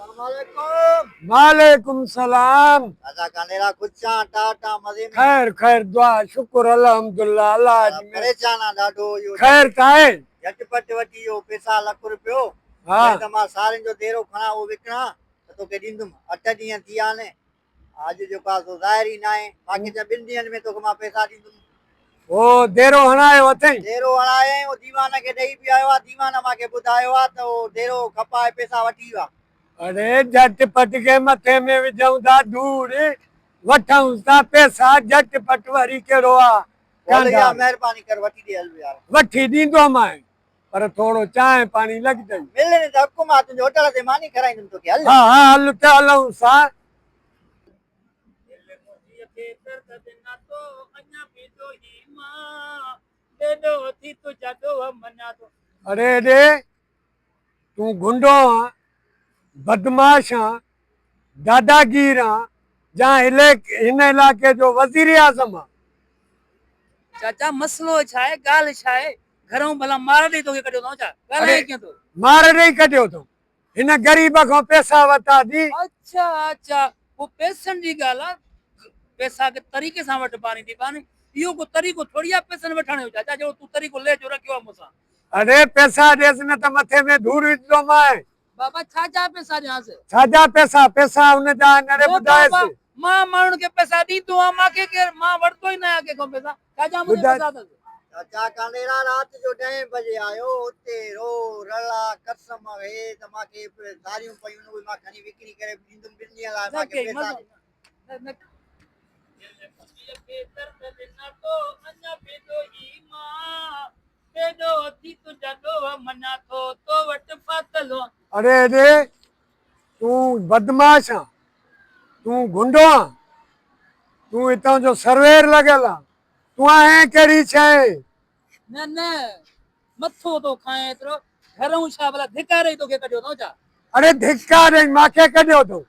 سلام عليڪم. وعليڪم سلام. دادا ڪانيرا خوش آن ٽاٽ آن مزي ۾. خير خير دعا شڪر الحمدالله الله جي مهر. پريشان آن ڏاڍو اهو خير ته آهي. جهٽ پٽ وٺي اهو پيسا لک روپيو ها. چئي ته مان سارين جو ديرو کڻان اهو وڪڻان ته توکي ڏيندم اٺ ڏينهن ٿي ويا آهن اڄ جيڪو آهي سو ظاهر ئي ناهي باقي ته ٻن ڏينهن ۾ توکي مان پئسا ڏيندم. هو ديرو هڻايو اٿئي؟ ديرو هڻايائين اهو ديوان کي ڏئي به آيو آهي ديوان مان کي ٻڌايو آهي ته اهو ديرو کپائي پئسا وٺي ويو آهي. اڙي جهٽ پٽ کي مٿي ۾ وجهون ٿا ڌوڙ وٺئونس ٿا پئسا جهٽ پٽ وري ڪهڙو آ بول يا ڪانڌار. مهرباني ڪر وٺي ڏي هل يار. وٺي ڏيندومانء پر ٿورو چانهه پاڻي لڳندئي. مل نه ته حڪم آ تنهنجو هوٽل تي ماني کارائيندم توکي هل. ها ها هل ته هلئونس ٿا. دل منهنجيء کي درد ڏنا تو اڃا به ڏوهي مان بي ڏوهه ٿي تنهنجا ڏوهه مڃان ٿو. اڙي ڙي تون گنڊو آن، بدمعاش آن، داداگير آن جا هن علائقي جو وزيراعظم آن. چاچا مسئلو ڇا آهي ڳالهه ڇا آهي گهرئون ڀلا مار ڏئي توکي ڪڍيو اٿئون ڇا ڳالهائين ڪيئن ٿو. مار ڏئي ڪڍيو اٿئون هن غريب کان پئسا ورتا ٿي. اڇا اڇا پوء پئسن جي ڳالهه آ پئسا ڪي طريقي سان وٺبا ني ڏبا ني اهو ڪو طريقو ٿوري آ پئسن وٺڻ جو چاچا جهڙو تون طريقو لهجو رکيو آ مون سان. اڙي پئسا ڏيس نه ته مٿي ۾ ڌوڙ وجهندومانء. بابا ڇا جا پئسا ڏيانس؟ ڇا جا پئسا؟ پئسا هن جا آهن اڙي ٻڌائيس. بابا مان ماڻهن کي پئسا ڏيندو آهيان مان کي ڪير مان ورتو ئي ناهيان ڪنهن کان پئسا ڇا جا منهنجا پئسا اٿس. چاچا ڪانڊيرا رات جو ڏهين بجي آيو اتي رو رڙا قسم هي ته مان کي ساريون پيون اهي مان کڻي وڪڻي ڪري ڏيندم ٻن ڏينهن لاء مان کي پئسا ڏي. دل منهنجيء کي درد ڏنا تو اڃا به ڏوهي مان بي ڏوهه ٿي تنهنجا ڏوهه مڃان ٿو تو وٽ ڦاٿل هان. اڙي اڙي تون بدمعاش آن تون گنڊو آن تون هتان جو سروير لڳل آن تون آهين ڪهڙي شيء. نه نه مٿو ٿو کائين ايترو گهرئون ڇا ڀلا ڌڪا ڏئي توکي ڪڍيو اٿئون ڇا. اڙي ڌڪا ڏئي مانکي ڪڍيو اٿئون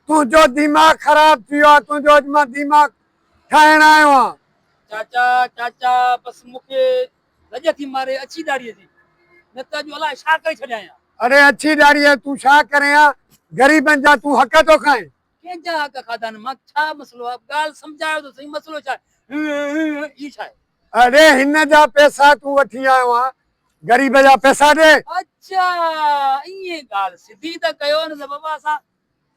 تنهنجو دماغ خراب ٿي ويو آهي تنهنجو اڄ مان دماغ ٺاهڻ آيو آهيان. چاچا چاچا بس مون کي لڄ ٿي ماري اڇي ڏاڙهيء جي نه ته اڄ الائي ڇا ڪري ڇڏيان ها. اڙي اڇي ڏاڙهيء تون ڇا ڪرين ها غريبن جا تون حق ٿو کائين. ڪنهن جا حق کاڌا آهن مان ڇا مسئلو آهي ڳالهه سمجهايو ته سهي مسئلو ڇا آهي هي ڇا آهي. اڙي هن جا پئسا تون وٺي آيو آهين غريب جا پئسا ڏي. اڇا ائين ڳالهه سڌي ته ڪيو نه ته بابا اسان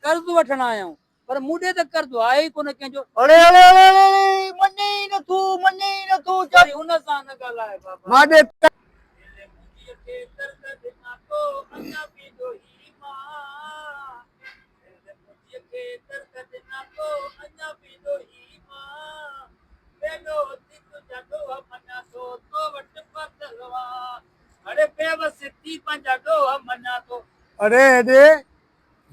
قرض وٺڻ آيا آهيون پر مون ڏي ته قرض آهي ئي ڪونه ڪنهن جو. اڙي اڙي اڙي اڙي اڙي مڃي ئي نه ٿو مڃي ئي نه ٿو چاچا. وري ان سان نه ڳالهاء بابا. مان ڏي ته. دل منهنجيء کي درد ڏنا تو اڃا به ڏوهي مان دل منهنجيء کي درد ڏنا تو اڃا به ڏوهي مان بي ڏوهه ٿي تنهنجا ڏوهه مڃان ٿو تو وٽ ڦاٿل هئان اڙي بيوس ٿي پنهنجا ڏوهه مڃان ٿو. اڙي اڙي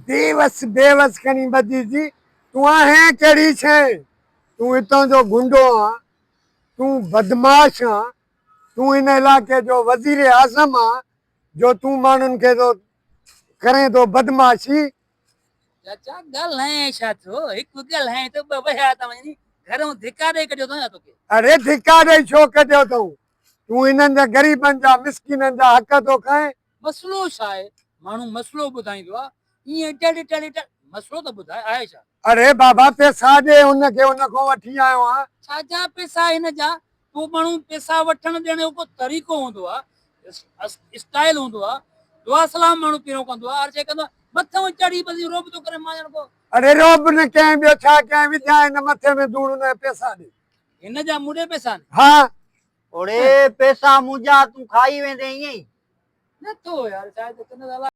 بيوس بيوس کڻي ٻڌي ٿي، تون آهين ڪهڙي شيء؟ تون هتان جو گنڊو آن، تون بدمعاش آن، تون هن علائقي جو وزير اعظم آن جو تون ماڻهن کي ٿو ڪرين ٿو بدمعاشي. چاچا ڳالهائين ڇا ٿو، هڪ ڳالهائين ته ٻه وهيا ٿا وڃن، گهرئون ڌڪا ڏئي ڪڍيو اٿئون ڇا توکي؟ اڙي ڌڪا ڏئي ڇو ڪڍيو اٿئون، تون هنن جا غريبن جا مسڪينن جا حق ٿو کائين. مسئلو ڇا آهي؟ ماڻهو مسئلو ٻڌائيندو آ، ائين ٽڙ ٽڙ ٽڙ، مسئلو ته ٻڌاء آهي ڇا؟ اڙي بابا پئسا ڏي هن کي ان کان وٺي آيو آهيان. ڇا جا پئسا هن جا؟ پوء ماڻهو پئسا وٺڻ ڏيڻ جو ڪو طريقو هوندو آ، اسٽائل هوندو آ، دعا سلام ماڻهو پهريون ڪندو آ، هر شيء ڪندو آ، مٿئون چڙهي بس ائين رعب ٿو ڪري مان ڄڻ ڪو. اڙي رعب نه ڪيائين ٻيو ڇا ڪيائين وجهان هن مٿي ۾ ڌوڙ هن جا پئسا ڏي. هن جا مون ڏي پئسا آهن؟ ها. اڙي پئسا منهنجا تون کائي ويندين ائين ئي. نه ٿو يار شايد ڪن.